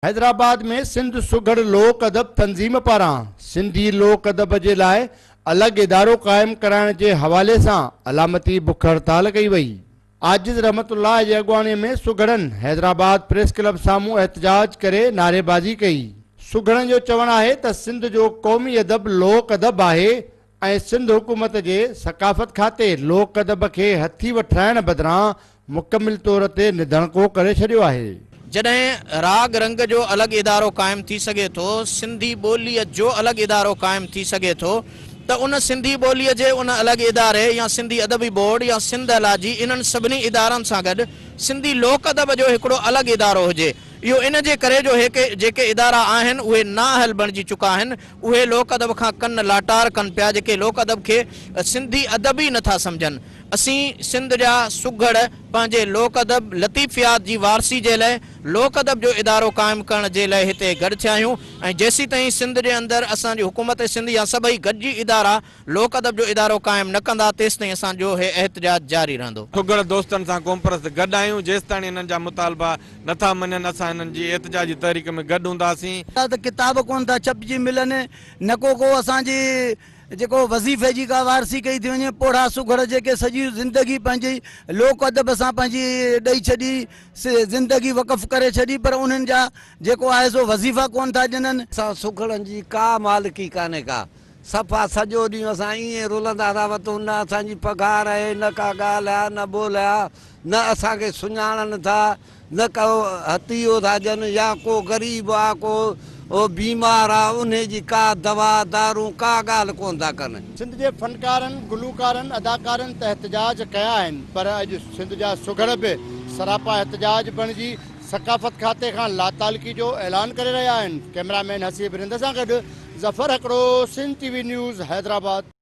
حيدرآباد ۾ سنڌ سگهڙ لوڪ ادب تنظيم پاران سنڌي لوڪ ادب جي لاء الڳ ادارو قائم ڪرائڻ جي حوالي سان علامتي بک هڙتال ڪئي وئي. عاجز رحمت الله جي اڳواڻي ۾ سگهڙن حيدرآباد پريس ڪلب سامهون احتجاج ڪري نعريبازي ڪئي. سگهڙن جو چوڻ آهي ته سنڌ جو قومي ادب لوڪ ادب آهي ۽ سنڌ حڪومت جي ثقافت کاتي لوڪ ادب کي هٿي وٺرائڻ بدران مڪمل طور تي نڌڻڪو ڪري ڇڏيو آهي. جڏهن راڳ رنگ جو الڳ ادارو قائم ٿي سگهي ٿو، سنڌي ٻوليء جو الڳ ادارو قائم ٿي سگهي ٿو ته ان سنڌي ٻوليء جي ان الڳ اداري يا سنڌي ادبي بورڊ يا سنڌ الاجي انهن سڀني ادارن سان گڏ سنڌي لوڪ ادب جو هڪڙو الڳ ادارو هجي. اهو ان جي ڪري جو هيڪ جيڪي ادارا آهن اهي نااهل بڻجي چڪا آهن، اهي لوڪ ادب کان ڪن لاٽار ڪن پيا جيڪي لوڪ ادب کي سنڌي ادب ئي نٿا سمجهن. اسين سنڌ جا سگهڙ پنهنجي لوڪ ادب، لطيفيات جي وارثي جي لئه لوڪ ادب جو ادارو قائم ڪرڻ جي لئه هتي گڏ ٿيا آهيون ۽ جيسيتائين سنڌ جي اندر اسان جي حڪومت سنڌ يا سڀئي گڏجي ادارا لوڪ ادب جو ادارو قائم نه ڪندا تيستائين اسان جو هي احتجاج جاري رهندو. سگهڙ دوستن سان قومپرست گڏ آهيون، جيستاڻي هنن جا مطالبا نه ٿا مڃن اسان هنن جي احتجاجي تحريڪ ۾ گڏ هونداسين. ته ڪتاب ڪونه ٿا ڇپجي ملن، نه ڪو ڪو اسان جي جيڪو وظيفي جي ڪا وارثي ڪئي ٿي وڃي، پوڙها سگهڙ جيڪي سڄي زندگي پنهنجي لوڪ ادب سان پنهنجي ڏئي ڇڏي، زندگي وقف ڪري ڇڏي پر انهن جا جيڪو آهي سو وظيفا ڪونه ٿا ڏنن. اسان سگهڙن جي ڪا مالڪي ڪانهي ڪا. صفا سڄو ڏينهن اسان ائين رلندا ٿا وتون، نه اسان جي پگهار آهي، نه ڪا ڳالهه آ، نه ٻولهه آ، نه اسان کي سڃاڻن ٿا، نه ڪو هٿيو ٿا ڏين يا ڪو غريب آ، ڪو بيمار آ، انهي جي ڪا دوا دارون ڪا ڳالهه ڪونه ٿا ڪن. سنڌ جي فنڪارن، گلوڪارن، اداڪارن ته احتجاج ڪيا آهن پر اڄ سنڌ جا سگهڙ به سراپا احتجاج بڻجي ثقافت کاتي کان لاتعلقي جو اعلان ڪري رهيا آهن. ڪئميرا مين حسيب رند سان گڏ Zafar Hakro, Sindh T V news, Hyderabad.